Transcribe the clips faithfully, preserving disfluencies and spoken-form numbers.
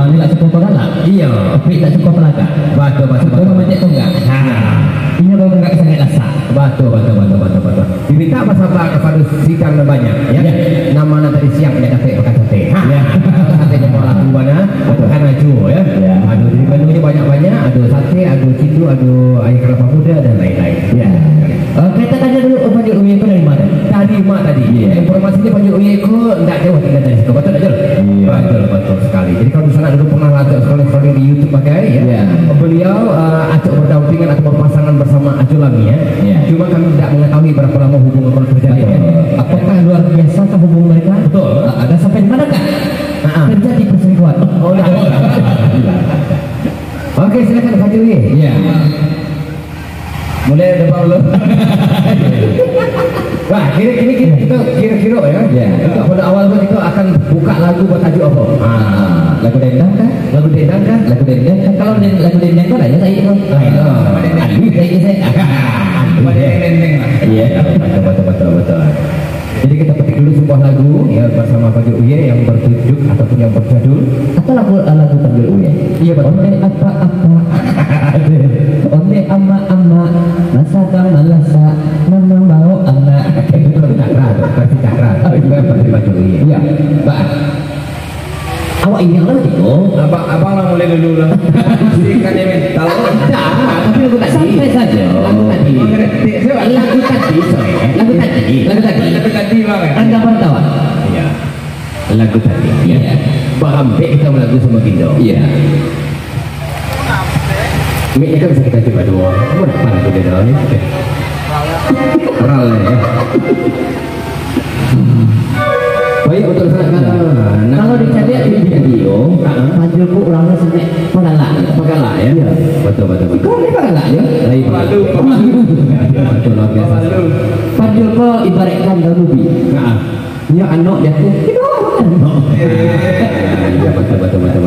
Inyo tak suko pagalak. Iyo. Tapi tak suko palagak. Batua, batua, suko batua. Mamacik tonggak. Ha. Inyo kalau tonggak sangaik lasak. Batua, batua, batua, batua, batua. Diminta basaba kapado sidang nan banyak, yo. Yo. Nan ma nan tadi siang indak dapek makan sate. Ha. Yo. Sate nyo malah laku bana, makan ajo, yo. Yo. Ado di menu nyo banyak-banyak, ado sate, ado cindo, ado aia kalapa mudo, dan lain-lain. Yo. Oke, kita tanya dulu, oh, Panjul Uye ko dari ma? Dari ma tadi? Iya. Informasinyo Panjul Uye ko ndak jauah tingga dari siko. Batua ndak, Jul? Iya. Batua, batua sakali. Jadi, kalau di sanak dulu pernah lah Acok scrolling-scrolling di YouTube bagai, yo. Iya. Beliau, eh, Acok berdampingan atau berpasangan bersama Acok Lami, yo. Iya. Cuma kami tidak mengetahui berapa lama hubungan mereka terjadi, yo. Betul. Apakah luar biasa kah hubungan mereka? Betul. Ah, dan sampai di manakah, ah, ah, terjadi perselingkuhan? Oh, tidak. Oke, silakan, Panjul Uye. Iya. Mulai dari awal dulu. Wah, kini, kini, kini kita kiro-kiro, yo. Yo. Untuk pada awal tu kita akan buka lagu batajuk apo? Ah, lagu dendang kah? Lagu dendang kah? Lagu dendang kah? Kalau den-, lagu dendang tu lah, yo, saya tu. Ah, yo. Andi, saya, saya. Andi, yo. Dendang lah. Yo, betul, betul, betul, betul. Jadi, kita petik dulu sebuah lagu, yo, bersama Panjul Uye yang bertajuk ataupun yang berjudul. Atau lagu, lagu Panjul Uye? Iya, betul. Onde apa-apa. Onde ama-ama, masa ka malasa, mambaok anak. Itu lagu Cakra tu, versi Cakra. Oh, iya. Itu versi Panjul Uye. Iya. Bah. Awak inyo lah tigo. Abang, abang lah mulai dulu lah. Si Kak Emin, tahu. Dah, tapi lagu tadi. Santai saja. Lagu tadi. Mengerti, siapa? Lagu tadi, sorry. Lagu tadi. Lagu tadi. Lagu tadi, Bang. Anda baru tahu? Iya. Lagu tadi. Iya. Bahampek kita lagu sama Gindo. Iya. Mic-nya kan bisa kita coba dua. Kamu dapat lagu dia dah ni. Ral ya. Baik, untuk sana, nah, kalau dicari di video, ha, Panjul ko urangnya sangat pagalak. Pagalak, ya? Iya. Betul, betul, betul. Kau ni pagalak, ya? Lain. Pemalu, pemalu. Betul, luar biasa. Pemalu. Panjul ko ibaratkan daun ubi. Nah. Nya anak dia tu. Iya, betul, betul, betul.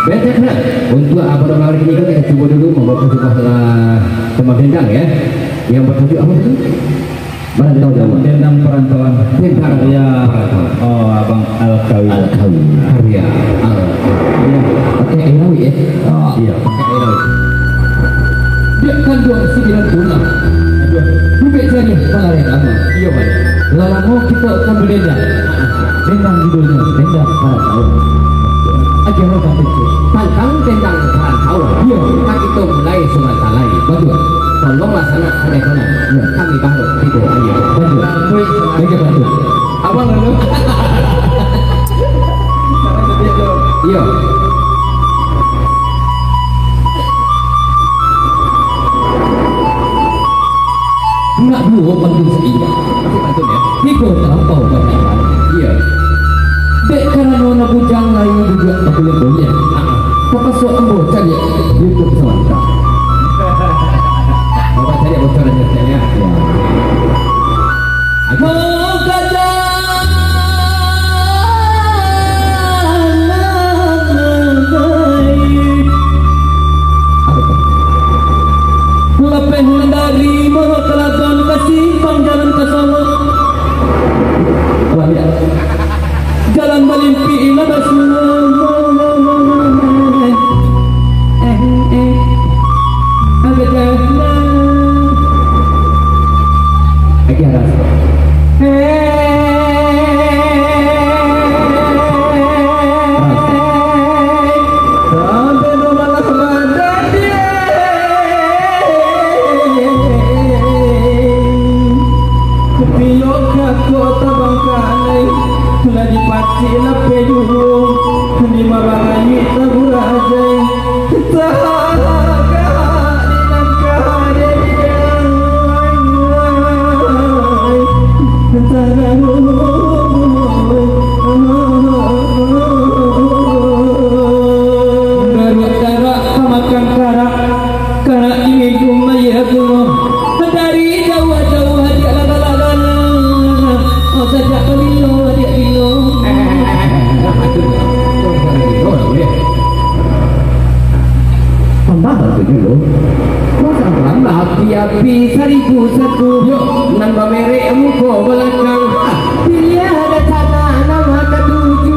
Baik, nah, untuk apa nama hari ini, kita cuba dulu membawa sebuah, eh, tembang dendang, ya. Yang bertajuk apa tadi? Merantau Jawa. Dendang Perantauan. Dendang Perantauan. Karya, oh, Abang Alkawi. Alkawi. Karya Alkawi. Pakai air laut, ya? Ah. Iya, pakai air laut. Biak kanduang sambilan tulang. Aduh. Bubek jariah palarian amal. Iya, Bang. Lah lamo kito kan badendang. Dendang judulnyo Dendang Parantauan. Agiah lo kan, Cik. Tantang Dendang Parantauan. Iyo. Kan kito mulai sumantalai. Batua. Tolonglah sanak sadonyo. Iyo. Kami baru tibo aia. Batua. Baik, batua. Abang lalu. Iyo. Nak duo pantun saingga. Masih pantun, ya? Tigo talampau ka Taiwan. Iya. Dek karano nak bujang lain duduak bakuliah-kuliah. Ah, ah. Tapaso ambo caliak YouTube samantaro. Bapak caliak bocoran ceritanya. Ya. Aduh. Lapeh nan dari Muaro Kalaton ka simpang jalan ka Solok. Alah, liek. Jalan balimpik lah basuo. Eh, eh. Agak jalan. Lagi atas. Sampai bamalah badan dia. Piyo kako tabang kanai, lah dipacik lapeh juo, ni marangayik taburajai. Baruak darak pamakan karak, karak dingin rumah ya Allah. Dari jauah-jauah hadiah laga-laga. Oh, sajak pamilo, hadiah pilo. Tambah tu dulu. Api-api saribu satu. Yo. Nan bamerek muko balakang. Piliah ada sanak nama katuju.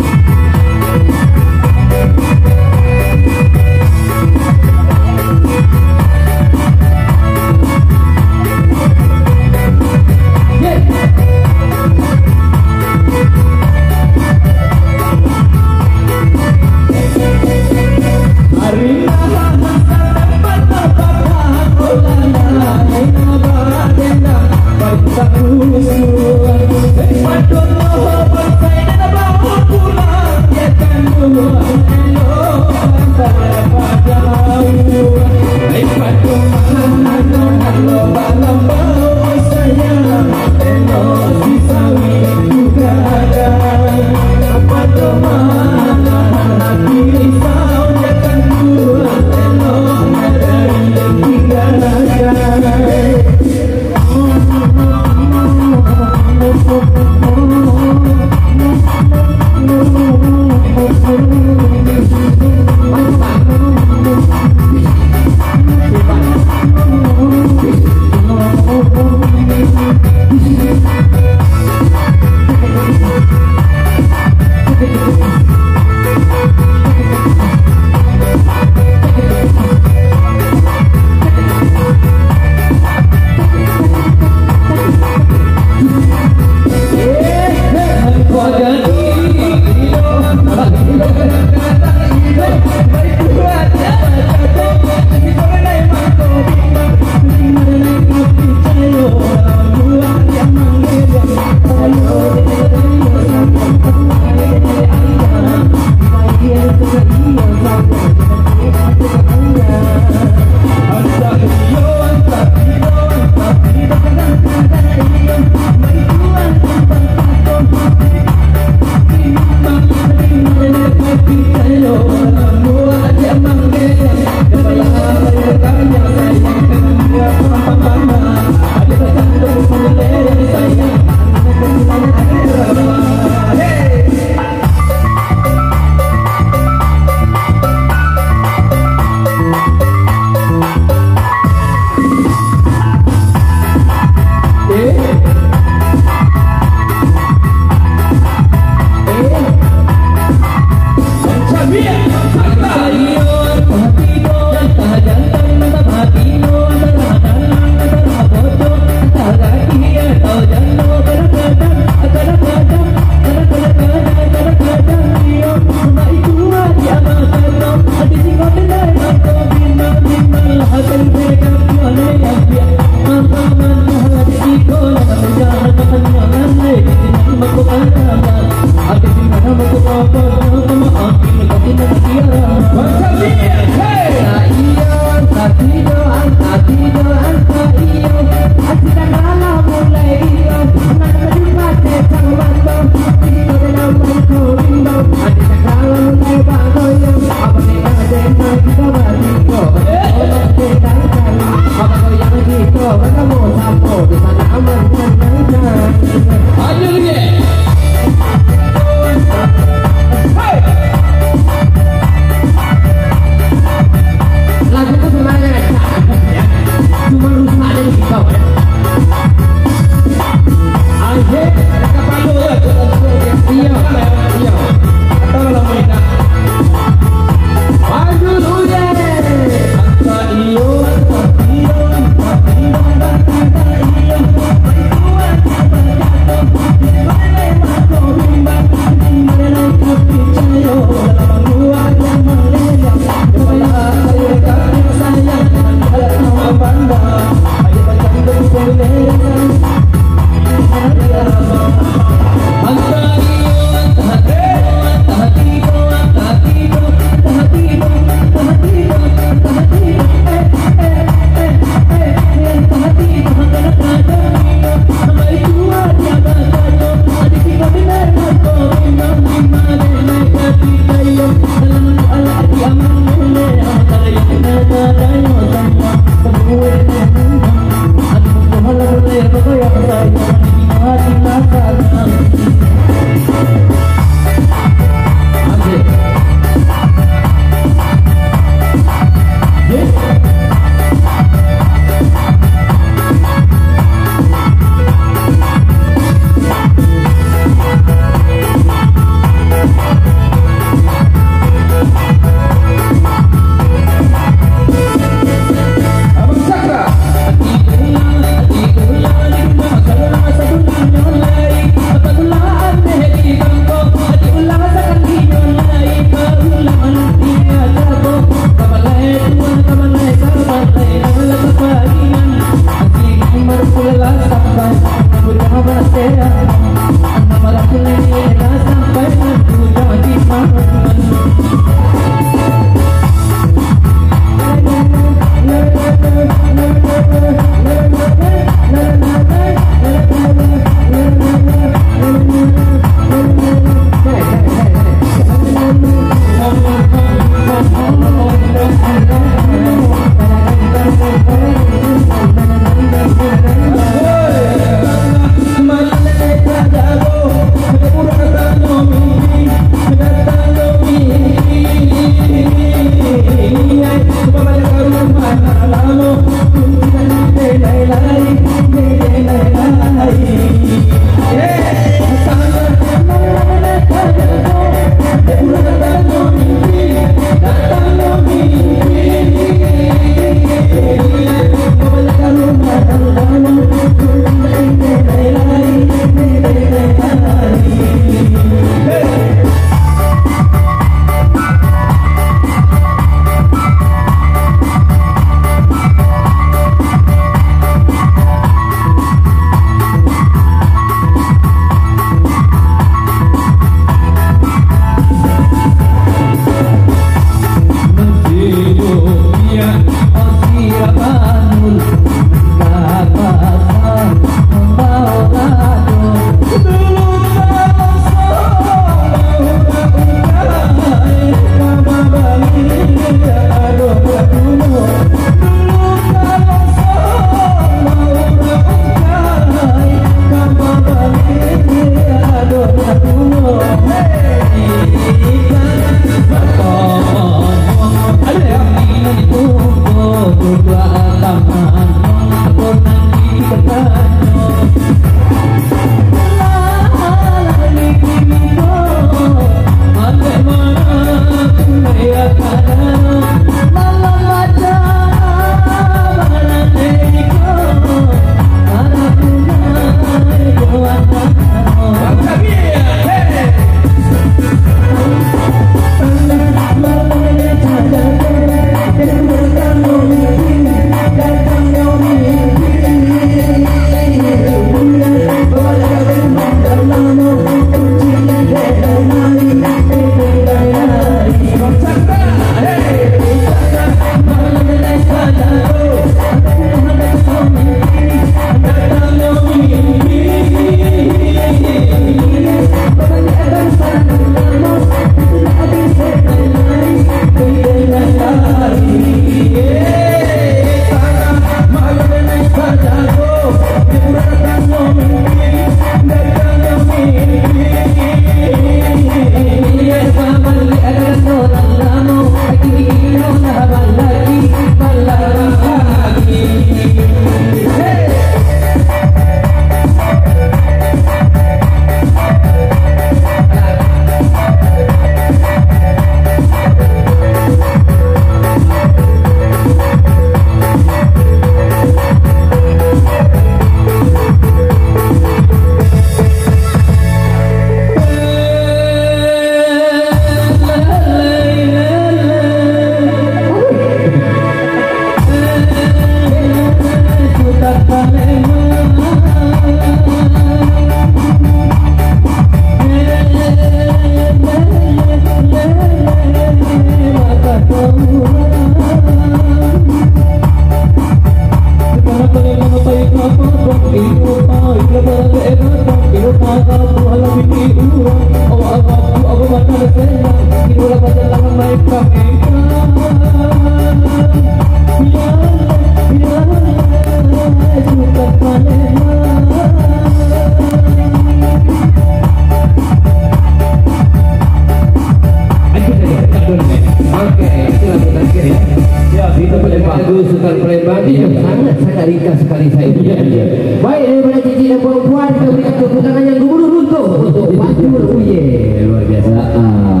Baik, daripada cincin dan perempuan, kita berikan tepuk tangan yang gemuruh runtuh untuk Fatul Uye. Luar biasa. Ah.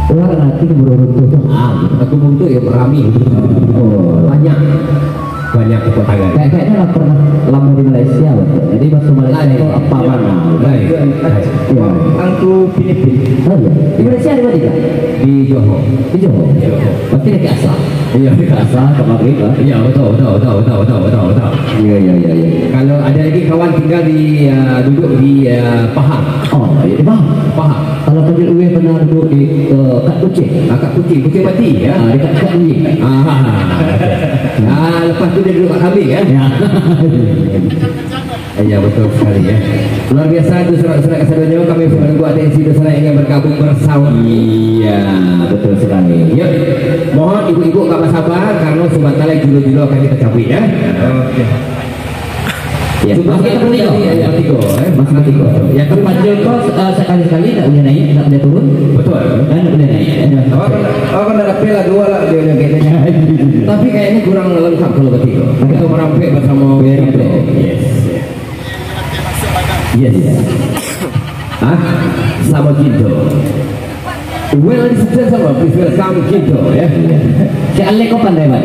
Orang nanti gemuruh runtuh tu. Ah, aku runtuh ya, rami. Oh. Banyak. Banyak tepuk tangan. Kayak-kayaknya lah pernah lama di Malaysia, betul. Jadi bahasa Malaysia itu apa mana? Baik. Ya. Angku Filipin. Oh, iya. Di Malaysia ada juga? Di Johor. Di Johor. Johor. Berarti dekat asal. Iya, dekat asal, kat Maghrib lah. Iya, betul, betul, betul. Iya, iya, iya, iya. Kalau ada lagi kawan tinggal di, ah, duduk di, ah, Pahang. Oh, iya, di Pahang. Pahang. Kalau Fadil Uwais pernah duduk di, eh, kat Kuching. Ah, kat Kuching, Kuching Mati, ya? Ah, dekat, dekat Kuching. Ah, ah, ah, ah. Ah, lepas tu dia duduk kat kambing, ya? Ya. Iya, betul sekali, ya. Luar biasa tu, sanak-sanak kasadonyo, kami menunggu atensi tu, sanak yang ingin bergabung bersama. Iya, betul sekali. Ya, mohon ibu-ibu agak bersabar, karena sebentar lagi julo-julo akan kita cabut, ya. Oke. Ya. Cuma kita beri, ya, ya, tiga, eh. Masih tiga. Ya, tempat julo kau, eh, sekali-sekali tak boleh naik, tak boleh turun. Betul. Dan tak boleh naik. Ya. Awak, awak kan dah dapet lah dua lah, dia, dia, dia. Tapi kayaknya kurang lengkap kalau bertiga. Kita merampek bersama. Very good. Yes. Yes. Hah? Sama Ginto. Well, ladies and gentlemen, please welcome Ginto, ya. Si Alek kau pandai, Mat?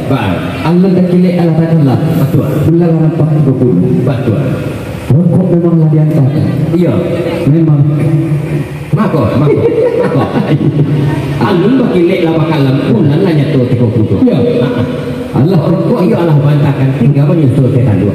Ba. Alun takilek alah takilek lah. Batua. Bulan lah nampak tiga puluh. Batua. Rokok memang lah diantarkan. Iya. Memang. Mako, mako, mako. Alun bakilek lah bakalam, bulan lah nyato tiga puluh. Iya. Ah, ah. Alah, rokok iyo alah bantakan, tinggal manyusul setan dua.